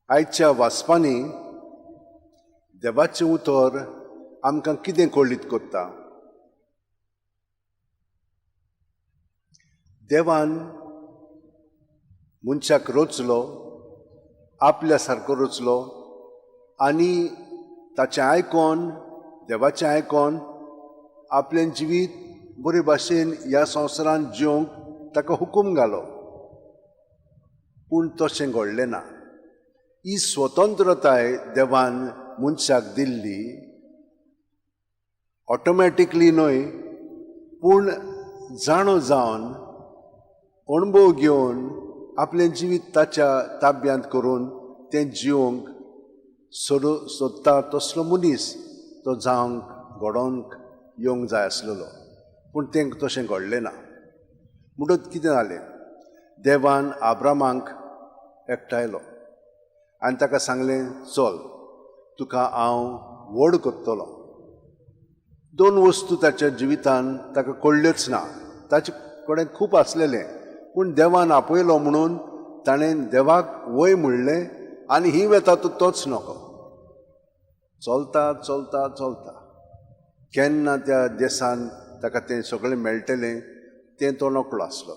आयच्या वाचपांनी देवाचें उतर आमकां कितें कळीत करता? देवान मनशाक रचलो, आपल्या सारको रचलो आनी ताचें आयकोन, देवाचें आयकोन आपलें जिवीत बरे भाशेन ह्या संवसारांत जिवंक ताका हुकूम घालो. पूण तशें घडलें ना. ही स्वतंत्रताय देवान मनशाक दिल्ली ऑटोमॅटिकली न्हय, पूण जाणो जावन अणभव घेवन आपलें जिवीत ताच्या ताब्यांत करून तें जिवंक सोदता तसलो मनीस तो जावंक घडोवंक येवंक जाय आसलेलो. पूण तें तशें घडलें ना. म्हणटच कितें जालें, देवान आब्रामाक एकठांयलो आनी ताका सांगलें, चल तुका हांव व्हड करतलो. दोन वस्तू ताच्या जिवितान ताका कळ्ळ्योच ना. ताचे कडेन खूब आसलेलें, पूण देवान आपयलो म्हणून ताणें देवाक वय म्हणलें आनी ही वेता तो तोच नको. चलता चलता चलता केन्ना त्या देसान ताका तें सगळें मेळटलें तें तो नकळो आसलो.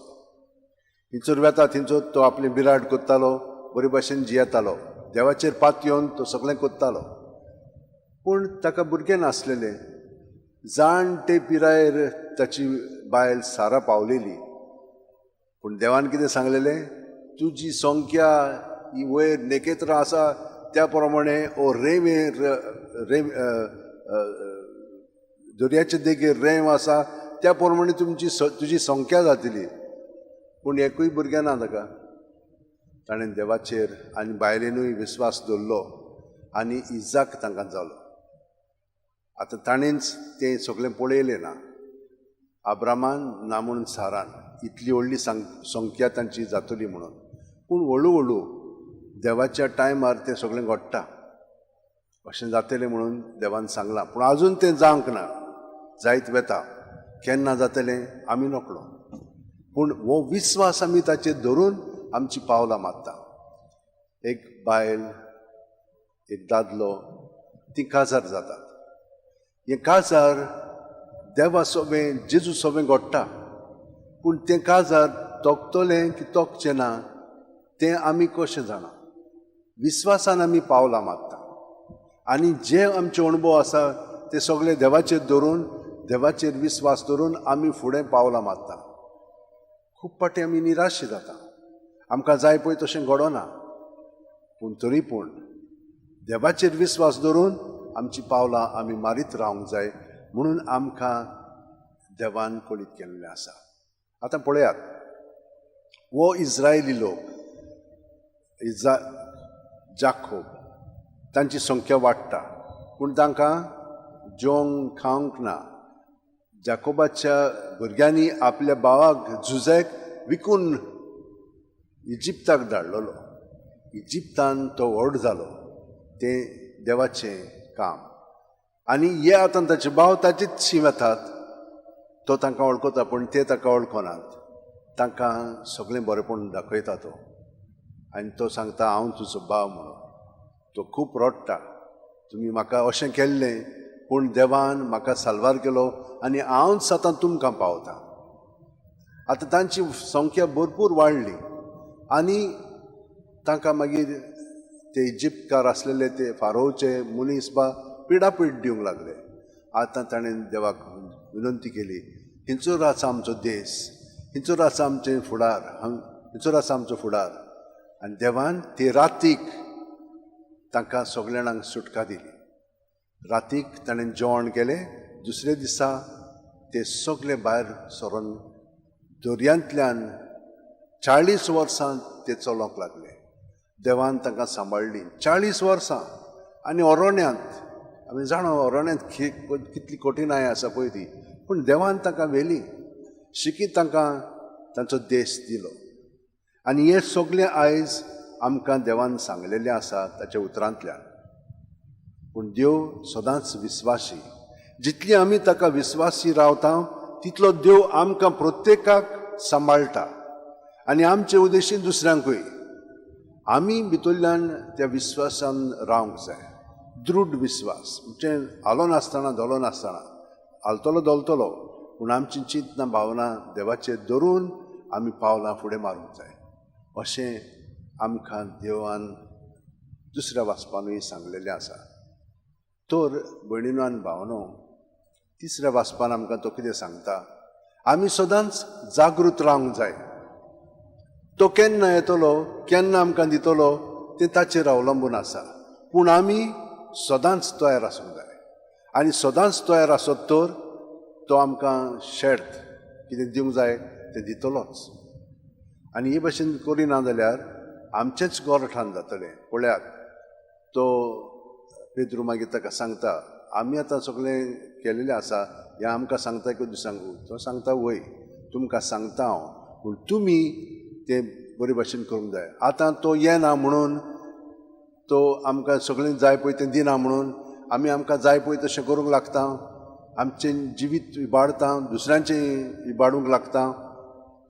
थंयसर वेता थंयसर तो आपलें बिराड करतालो, बरे भाशेन जियेतालो, देवाचेर पातयेवन तो सगळें करतालो. पूण ताका भुरगें नासलेलें. जाणटे पिरायेर ताची बायल सारा पावलेली. पूण देवान कितें सांगलेलें, तुजी संख्या ही वयर नखेत्रां आसा त्या प्रमाणे ओ रेंवे रेंव दर्याचे देगेर रेंव आसा त्या प्रमाणे तुमची तुजी संख्या जातली. पूण एकूय भुरगें ना ताका. ताणें देवाचेर आनी बायलेनूय विस्वास दवरलो आनी इजाक तांकां जालो. आतां ताणेंच तें सगळें पळयलें ना, आब्रामान ना म्हणून सारान, इतली व्हडली संख्या तांची जातली म्हणून. पूण हळू हळू देवाच्या टायमार तें सगळें घडटा अशें जातलें म्हणून देवान सांगलां. पूण आजून तें जावंक ना, जायत वेता. केन्ना जातलें आमी नकळो. पूण हो विस्वास आमी ताचेर धरून आमची पावलां मारता. एक बायल एक दादलो ती काजार जातात. हें काजार देवा सोबें जेजू सोबें घडटा. पूण तें काजार तोखतलें की तोखचें ना तें आमी कशें जाणा? विस्वासान आमी पावलां मारता आनी जे आमचे अणभव आसा ते सगळे देवाचेर धरून, देवाचेर विस्वास धरून आमी फुडें पावलां मारता. खूब फावटी आमी निराश जाता, आमकां जाय पळय तशें घडना. पूण तरी पूण देवाचेर विस्वास धरून आमची पावलां आमी मारीत रावंक जाय म्हणून आमकां देवान कळीत केल्लें आसा. आतां पळयात, हो इस्रायली लोक जाकोब तांची संख्या वाडटा, पूण तांकां जेवंक खावंक ना. जाकोबाच्या भुरग्यांनी आपल्या भावाक झुजेक विकून इजिप्ताक धाडलेलो. इजिप्तान तो व्हड जालो, तें देवाचें काम. आनी हे आतां ताचे भाव ताचेच शी वतात, तो तांकां वळखता पूण ते ताका वळखनात. तांकां सगळें बरेंपण दाखयता तो आनी तो सांगता हांव तुजो भाव म्हणून. तो खूब रडटा, तुमी म्हाका अशें केल्लें पूण देवान म्हाका साल्वार केलो आनी हांवच आतां तुमकां पावता. आतां तांची संख्या भरपूर वाडली आनी तांकां मागीर ते इजिप्तकार आसलेले ते फारोवचे मनीस बा पिडापीड दिवंक लागले. आतां ताणें देवाक विनंती केली, हिंचोर आसा आमचो देस, हिंचोर आसा आमचें फुडार, हिंचोर आसा आमचो फुडार. आनी देवान ते रातीक तांकां सगल्या जाणांक सुटका दिली. रातीक ताणें जेवण केलें, दुसरे दिसा ते सगळे भायर सरून दर्यांतल्यान 40 वर्सां ते चलोवंक लागले. देवान तांकां सांबाळ्ळी 40 वर्सां. आनी अरण्यांत, आमी जाणा अरण्यांत कितली कठीणाय आसा पळय ती, पूण देवान तांकां व्हेली, शिकीत तांकां तांचो देश दिलो. आनी हें सगळें आयज आमकां देवान सांगलेलें आसा ताच्या उतरांतल्यान. पूण देव सदांच विस्वासी, जितली आमी ताका विस्वासी रावता तितलो देव आमकां प्रत्येकाक सांबाळटा आनी आमचे उद्देशीन दुसऱ्यांकूय. आमी भितरल्यान त्या विस्वासान रावंक जाय. दृढ विस्वास म्हणजे हालो नासतना धोलो नासतना, हालतलो धोलतलो, पूण आमची चिंतना भावना देवाचेर धरून आमी पावलां फुडें मारूंक जाय अशें आमकां देवान दुसऱ्या वाचपानूय सांगलेलें आसा. तर भयणीनो आनी भावनो, तिसऱ्या वाचपान आमकां तो कितें सांगता, आमी सदांच जागृत रावंक जाय. तो केन्ना येतलो, केन्ना आमकां दितलो तें ताचेर अवलंबून आसा, पूण आमी सदांच तयार आसूंक जाय. आनी सदांच तयार आसत तर तो आमकां शेर्त कितें दिवंक जाय तें दितलोच. आनी हे भशेन करिना जाल्यार आमचेंच गोरठान जातलें. पळयात, तो पेद्रू मागीर ताका सांगता, आमी आतां सगळें केलेलें आसा, हें आमकां सांगता की दुसऱ्यांक? तो सांगता, वय तुमकां सांगता हांव, पूण तुमी तें बरे भशेन करूंक जाय. आतां तो येना म्हणून, तो आमकां सगळें जाय पळय तें दिना म्हणून आमी आमकां जाय पळय तशें करूंक लागता, आमचें जिवीत इबाडता, दुसऱ्यांचें इबाडूंक लागता.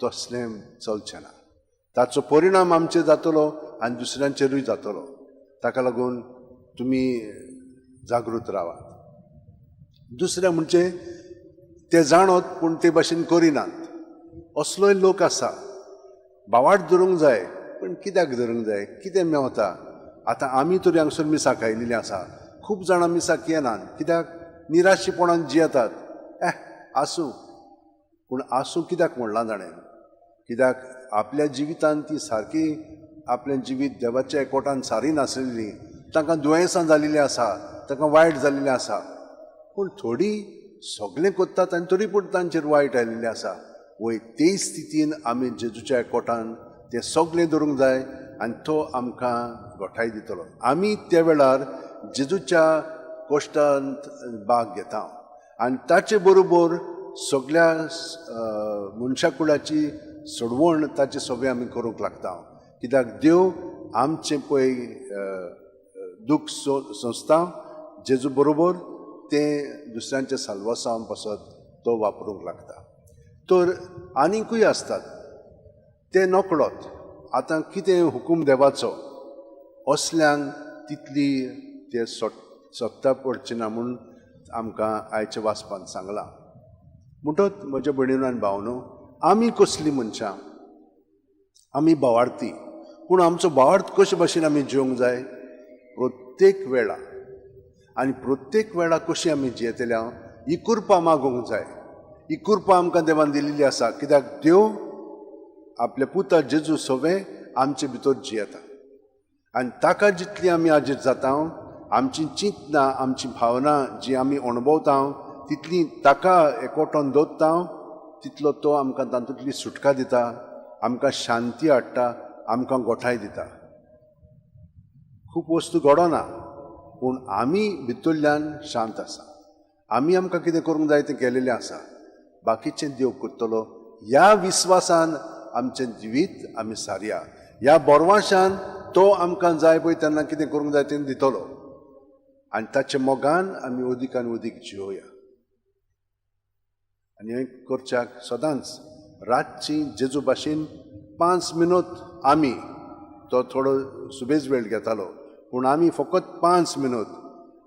तसलें चलचें ना. ताचो परिणाम आमचेर जातलो आनी दुसऱ्यांचेरूय जातलो. ताका लागून तुमी जागृत रावात. दुसरें म्हणजे ते जाणत पूण ते भाशेन करिनात असलोय लोक आसा. भावार्थ धरूंक जाय, पूण कित्याक धरूंक जाय, कितें मेवता? आतां आमी तरी हांगसर मिसाक आयिल्लीं आसा, खूब जाणां मिसाक येनात, कित्याक? निराशीपणान जियेतात. आसूं, पूण आसूं कित्याक म्हणलां जाणें? कित्याक आपल्या जिवितान ती सारकी आपलें जिवीत देवाच्या एकवटान सारी नासलेली, तांकां दुयेंसां जाल्लीं आसा, तांकां वायट जाल्लें आसा, पूण थोडीं सगळें करतात आनी तरी पूण तांचेर वायट आयिल्लें आसा. वय ते स्थितीन आमी जेजूच्या एकवटान तें सगळें धरूंक जाय आनी तो आमकां गोठाय दितलो. आमी त्या वेळार जेजूच्या कश्टांत भाग घेता आनी ताचे बरोबर सगळ्या मनशा कुळाची सोडवण ताचे सगळें आमी करूंक लागता. कित्याक देव आमचें पळय दूख संस्था जेजू बरोबर तें दुसऱ्यांच्या साल्वासांव पासत तो वापरूंक लागता. तर आनीकूय आसतात ते नकळत आतां कितें हुकूम देवाचो असल्यांक तितली ते सत्ता पडची ना म्हूण आमकां आयच्या वाचपान सांगलां. म्हणटच म्हज्या भयणीनो आनी भावनो, आमी कसलीं मनशां? आमी भावार्थी, पूण आमचो भावार्थ कशे भाशेन आमी जिवंक जाय प्रत्येक वेळा, आनी प्रत्येक वेळा कशी आमी जियेतले ही कृपा मागूंक जाय. ही कृपा आमकां देवान दिल्ली आसा, कित्याक देव आपल्या पुता जेजू सवें आमचे भितर जियेता आनी ताका जितली आमी आजीर जाता, आमची चिंतना आमची भावना जी आमी अणभवता तितली ताका एकवटोन दवरता, तितलो तो आमकां तातूंतली सुटका दिता, आमकां शांती हाडटा, आमकां गोठाय दिता. खूब वस्तू घडना, पूण आमी भितरल्यान शांत आसा. आमी आमकां कितें करूंक जाय तें केलेलें आसा, बाकीचें देव करतलो ह्या विस्वासान आमचें जिवीत आमी सारया. ह्या बोरवाशान तो आमकां जाय पळय तेन्ना कितें करूंक जाय तें दितलो आनी ताच्या मोगान आमी अदीक आनी अदीक जियोया. आनी हें करच्याक सदांच रातची जेजू भाशेन 5 मिनट आमी, तो थोडो सुबेज वेळ घेतालो, पूण आमी फकत 5 मिनट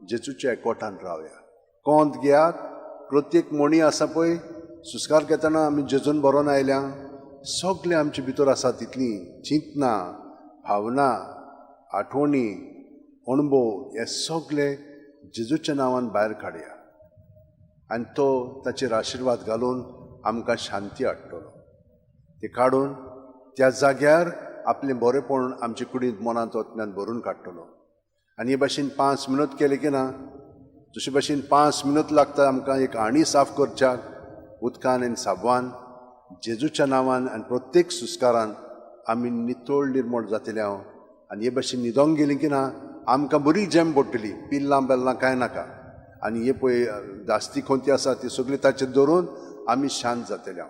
जेजूच्या एकवटान रावया. कोंत घेयात, प्रत्येक म्हणी आसा पळय सुस्कार घेतना आमी जेजून बरोवन आयल्या, सगळें आमचे भितर आसा तितलीं चिंतना, भावना, आठवणी, अणभव हे सगळे जेजूच्या नांवान भायर काडया आनी तो ताचेर आशिर्वाद घालून आमकां शांती हाडटलो. ते काडून त्या जाग्यार आपलें बरेंपण आमचे कुडींत मनांत वतल्यान भरून काडटलो. आनी हे भाशेन 5 मिनट केलें की ना, जशे भाशेन 5 मिनट लागता आमकां एक आणी साफ करच्याक उदकान आनी साबवान, जेजूच्या नांवान आनी प्रत्येक सुस्कारान आमी नितळ निर्मळ जातले हांव. आनी हे भाशेन न्हिदोंक गेली की ना आमकां बरी जेम पडटली, पिल्लां बेल्लां कांय नाका. आनी हे पळय दास्ती खंती आसा ती सगळी ताचेर दवरून आमी शांत जातले हांव.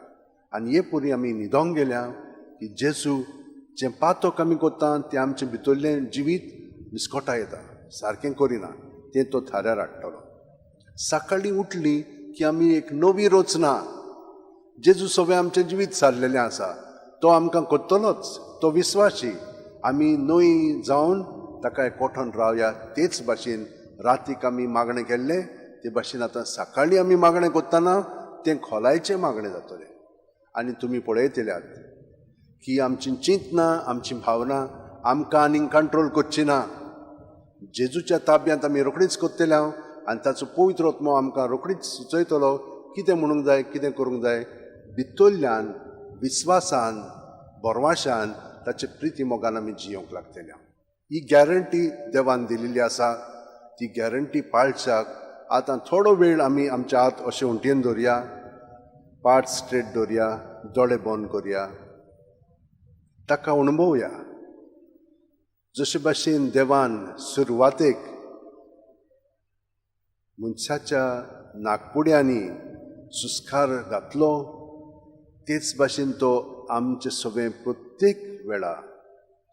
आनी हे पुरी आमी न्हिदोंक गेल्या की जेजू जें पातक आमी करता तें आमचें भितरलें जिवीत मिस्कोटा येता, सारकें करिना, तें तो थाऱ्यार हाडटलो. सकाळीं उठली की आमी एक नवी रचना, जेजू सगळें आमचें जिवीत सारलेलें आसा, तो आमकां करतलोच, तो विस्वाशी. आमी न्हय जावन ताका एकवठोन रावया. तेच भाशेन रातीक आमी मागणें केल्लें ते भाशेन आतां सकाळीं आमी मागणें करतना तें खोलायचें मागणें जातलें. आनी तुमी पळयतल्यात की आमची चिंतना, आमची भावना आमकां आनीक कंट्रोल करची ना. जेजूच्या ताब्यांत आमी रोखडीच करतले हांव आनी ताचो पवित्र आत्मो आमकां रोखडीच सुचयतलो कितें म्हणूंक जाय, कितें करूंक जाय. भितरल्यान विस्वासान, भरवाशान, ताचे प्रिती मोगान आमी जियोंक लागतले. ही गॅरंटी देवान दिल्ली आसा. ती गॅरंटी पाळच्याक आतां थोडो वेळ आमी आमच्या हात अशें उंटयेन दवरया, पाट स्ट्रेट दवरया, दोळे बंद करया, ताका अणभवया. जशे भाशेन देवान सुरवातेक मनशाच्या नागपुड्यांनी सुस्कार घातलो, तेच भाशेन तो आमचे सगळें प्रत्येक वेळा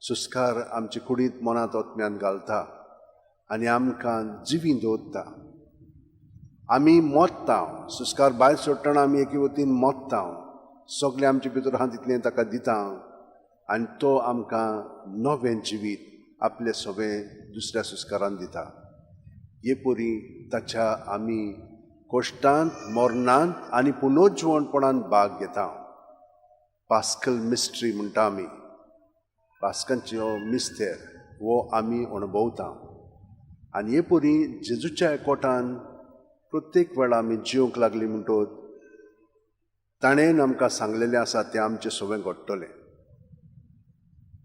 सुस्कार आमचे कुडींत, मनांत, आत्म्यान घालता आनी आमकां जिवी दवरता. आमी मोत्ता, सुस्कार भायर सोडटना आमी एके वतीन मोत्ता, सगळें आमचे भितर आहा तितलें ताका दिता आनी तो आमकां नवें जिवीत आपलें सगळें दुसऱ्या सुस्कारान दिता. हे परी ताच्या आमी कोश्टांत, मरणांत आनी पुनर्जिवणपणांत भाग घेता. पास्कल मिस्ट्री म्हणटा आमी, पास्कांचो मिस्तेर हो आमी अणभवता. आनी हे परी जेजूच्या एकवटान प्रत्येक वेळा आमी जिवंक लागली म्हणटोच ताणें आमकां सांगलेलें आसा तें आमचें सगळें घडटलें.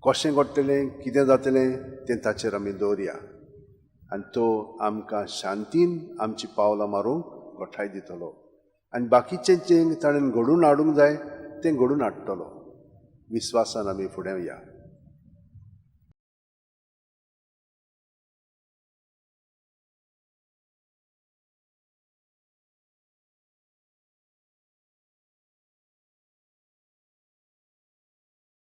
कशें घडटलें, कितें जातलें तें ताचेर आमी दवरया आनी तो आमकां शांतीन आमची पावलां मारूंक गोठाय दितलो आनी बाकीचें जें ताणें घडून हाडूंक जाय तें घडून हाडटलो. विस्वासान आमी फुडें या.